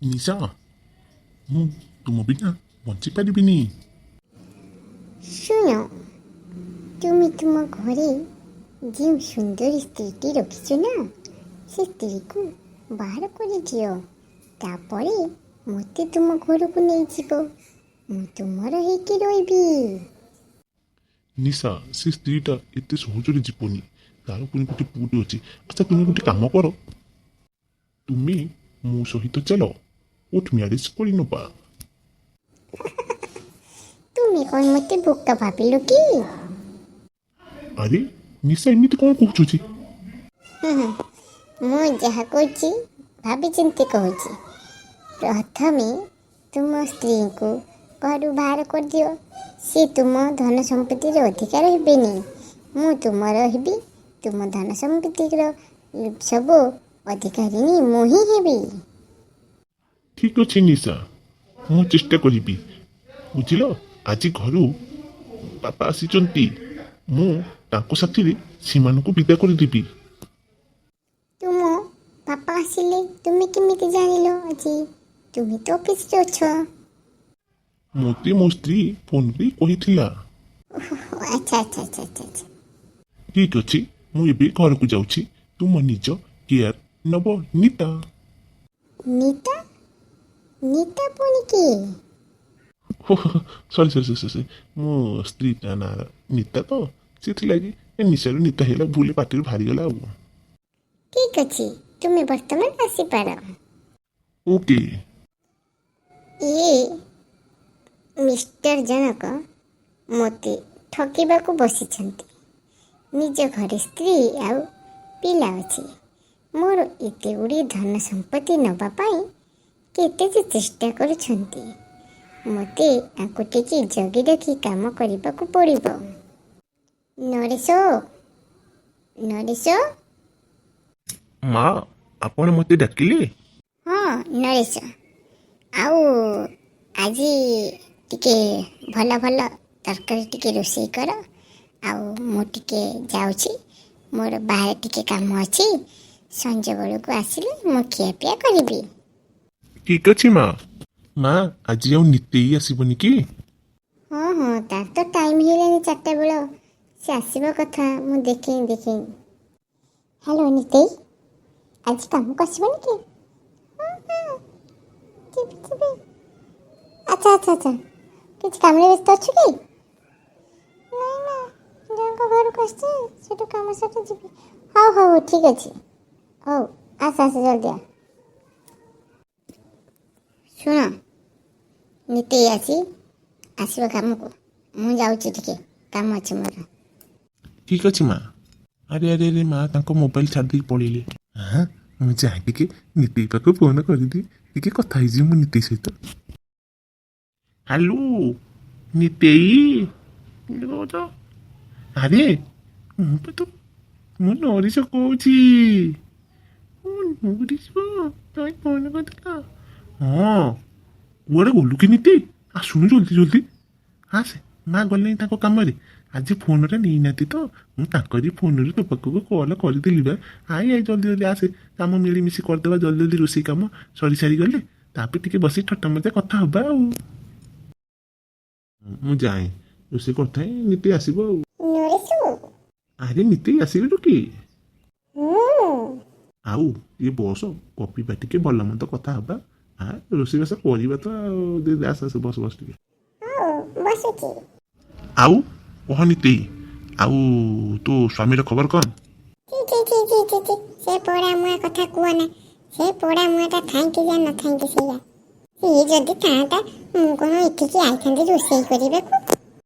ନିଶା, ମୁଁ ତୁମ ବିନା ବଞ୍ଚିପାରିବିନି। ଶୁଣ, ତୁମେ ତୁମ ଘରେ ଯେଉଁ ସୁନ୍ଦରୀ ସ୍ତ୍ରୀଟି ରଖିଛ ନା, ସେ ସ୍ତ୍ରୀକୁ ବାହାର କରିଦିଅ। ତାପରେ ମୋତେ ତୁମ ଘରକୁ ନେଇଯିବ। ମୁଁ ତୁମର ହେଇକି ରହିବି। ନିଶା, ସେ ସ୍ତ୍ରୀଟା ଏତେ ସହଜରେ ଯିବନି। ତାର ପୁଣି ଗୋଟେ ପୁଅଟେ ଅଛି। ଆଚ୍ଛା, ତୁମେ ଗୋଟେ କାମ କର, ତୁମେ ମୋ ସହିତ ଚାଲ, କୋର୍ଟ ମ୍ୟାରେଜ କରିନେବା। ତୁମେ କ'ଣ ମୋତେ ବୋକା ଭାବିଲ କି? ଆରେ ନିଶା, ଏମିତି କ'ଣ କହୁଛୁ ଯେ? ମୁଁ ଯାହା କହୁଛି, ଭାବି ଚିନ୍ତି କହୁଛି। ପ୍ରଥମେ ତୁମ ସ୍ତ୍ରୀଙ୍କୁ ଘରୁ ବାହାର କରିଦିଅ। ସେ ତୁମ ଧନ ସମ୍ପତ୍ତିର ଅଧିକାର ହେବେନି। ମୁଁ ତୁମର ହେବି। ତୁମ ଧନ ସମ୍ପତ୍ତିର ସବୁ ଅଧିକାରିଣୀ ମୁଁ ହିଁ ହେବି। ଠିକ୍ ଅଛି ନିଶା, ମୁଁ ଚେଷ୍ଟା କରିବି, ବୁଝିଲ? ଆଜି ଘରୁ ବାପା ଆସିଛନ୍ତି, ମୁଁ ତାଙ୍କ ସାଥିରେ ସେମାନଙ୍କୁ ବିଦା କରିଦେବି। ତୁମ ବାପା ଆସିଲେ ତୁମେ କେମିତି ଜାଣିଲ ଆଜି? ତୁମେ ତ ଅଫିସରେ ଅଛ। ମୋତେ ମୋ ସ୍ତ୍ରୀ ଫୋନରେ କହିଥିଲା। ଆଚ୍ଛା ଆଚ୍ଛା ଆଚ୍ଛା ଆଚ୍ଛା ଆଚ୍ଛା। ଠିକ୍ ଅଛି, ମୁଁ ଏବେ ଘରକୁ ଯାଉଛି। ତୁମ ନିଜ କେୟାର ନବ ନିତା। ନିତା? ନିତା ପୁଣି କିଏ? ସରି ସରି ସରି ସରି, ମୋ ସ୍ତ୍ରୀଟା ନାଁ ନିତା ତ, ସେଥିଲାଗି ଏ ନିଶାରୁ ନିତା ହେଇଗଲା, ଭୁଲ ପାଟିରୁ ବାହାରିଗଲା ଆଉ। ଠିକ୍ ଅଛି, ତୁମେ ବର୍ତ୍ତମାନ ଆସିପାର। ଓକେ। ଏ ମିଷ୍ଟର ଜଣକ ମୋତେ ଠକିବାକୁ ବସିଛନ୍ତି। ନିଜ ଘରେ ସ୍ତ୍ରୀ ଆଉ ପିଲା ଅଛି, ମୋର ଏତେ ଗୁଡ଼ିଏ ଧନ ସମ୍ପତ୍ତି ନେବା ପାଇଁ କେତେ ଯେ ଚେଷ୍ଟା କରୁଛନ୍ତି। ମୋତେ ଆକୁ ଟିକେ ଜଗି ରଖି କାମ କରିବାକୁ ପଡ଼ିବ। ନରେଶ, ନରେଶ। ମା, ଆପଣ ମୋତେ ଡାକିଲେ? ହଁ ନରେଶ, ଆଉ ଆଜି ଟିକେ ଭଲ ଭଲ ତରକାରୀ ଟିକେ ରୋଷେଇ କର। ଆଉ ମୁଁ ଟିକେ ଯାଉଛି, ମୋର ବାହାରେ ଟିକେ କାମ ଅଛି। ସଞ୍ଜ ବେଳକୁ ଆସିଲେ ମୁଁ ଖିଆପିଆ କରିବି। ଠିକ୍ ଅଛି ମା। ମା, ଆଜି ଆଉ ନିତେଇ ଆସିବନି କି? ହଁ, ତାର ତ ଟାଇମ୍ ହେଇଗଲାଣି, 4ଟା ବେଳ। ସେ ଆସିବା କଥା। ମୁଁ ଦେଖେଇ ଦେଖେଇ। ହ୍ୟାଲୋ ନିତେଇ, ଆଜି କାମକୁ ଆସିବନି କି? ହଁ, ଯିବି ଯିବି। ଆଚ୍ଛା ଆଚ୍ଛା ଆଚ୍ଛା, କିଛି କାମରେ ବ୍ୟସ୍ତ ଅଛୁ କି? ନାଇଁ ମା, ଜଣଙ୍କ ଘରକୁ ଆସିଛି, ସେଠୁ କାମ ସାରି ଯିବି। ହଉ ହଉ, ଠିକ୍ ଅଛି। ହଉ, ଆସ ଆସ, ଜଲ୍ଦି ଆ। ଶୁଣ ନିତେଇ, ଆସିବ କାମକୁ। ମୁଁ ଯାଉଛି, ଟିକେ କାମ ଅଛି ମୋର। ଠିକ୍ ଅଛି ମା। ଆରେ ଆରେ ଆରେ, ମା ତାଙ୍କ ମୋବାଇଲ ଛାଡ଼ି ଦେଇକି ପଳେଇଲେ। ହଁ, ମୁଁ ଯାଏ, ଟିକେ ନିତେଇ ପାଖକୁ ଫୋନ କରିଦିଏ, ଟିକେ କଥା ହେଇଯିବି ମୁଁ ନିତେଇ ସହିତ। ହ୍ୟାଲୋ ନିତେଇ, କିଏ କହୁଛ? ଆରେ ମୁଁ ତ ମୁଁ ନରିଶ କହୁଛି। ମୁଁ ନରିଶ, କାଇଁ ଫୋନ କରିଥିଲ? ହଁ, କୁଆଡ଼େ ଗଲୁ କି ନିତେଇ? ଆସୁନୁ, ଜଲ୍ଦି ଜଲ୍ଦି ଆସେ। ମା ଗଲେଣି ତାଙ୍କ କାମରେ, ଆଜି ଫୋନ୍ଟା ନେଇନାହାନ୍ତି ତ, ମୁଁ ତାଙ୍କରି ଫୋନ୍ରୁ ତୋ ପାଖକୁ କଲ୍ କରିଦେଲି ବା। I I, ଜଲ୍ଦି ଜଲ୍ଦି ଆସେ, କାମ ମିଳିମିଶି କରିଦେବା ଜଲ୍ଦି ଜଲ୍ଦି। ରୋଷେଇ କାମ ସରି ସାରି ଗଲେ ତାପରେ ଟିକେ ବସି ଠଟା ମଜା କଥା ହେବା। ଆଉ ମୁଁ ଯାଏ, ରୋଷେଇ କରିଥାଏ, ନିତେଇ ଆସିବ ଆଉ। ନରେଶ। ଆରେ ନିତେଇ, ଆସିଲୁ କି? ହୁଁ। ଆଉ ଟିକେ ବସ, ଗପିବା ଟିକେ, ଭଲ ମନ୍ଦ କଥା ହେବା। ଆ ରୋଷେଇବାସ କରିବା ତ ଆଉ। ଦେ, ଆସ ଆସ, ବସ ବସ ଟିକେ। ହଉ, ବସୁଛି। ଆଉ କହ ନିତେଇ, ଆଉ ତୋ ସ୍ୱାମୀର ଖବର କ'ଣ? ଛି ଛି ଛି ଛି ଛି ଛି, ସେ ପୋଡ଼ା ମୁଆଁ କଥା କୁହନା। ସେ ପୋଡ଼ା ମୁଆଁଟା ଥାଇକି ଯା, ନ ଥାଇକି ସେଇଆ। ସିଏ ଯଦି ଥାଆନ୍ତା, ମୁଁ କ'ଣ ଏଠିକି ଆଇଥାନ୍ତି ରୋଷେଇ କରିବାକୁ?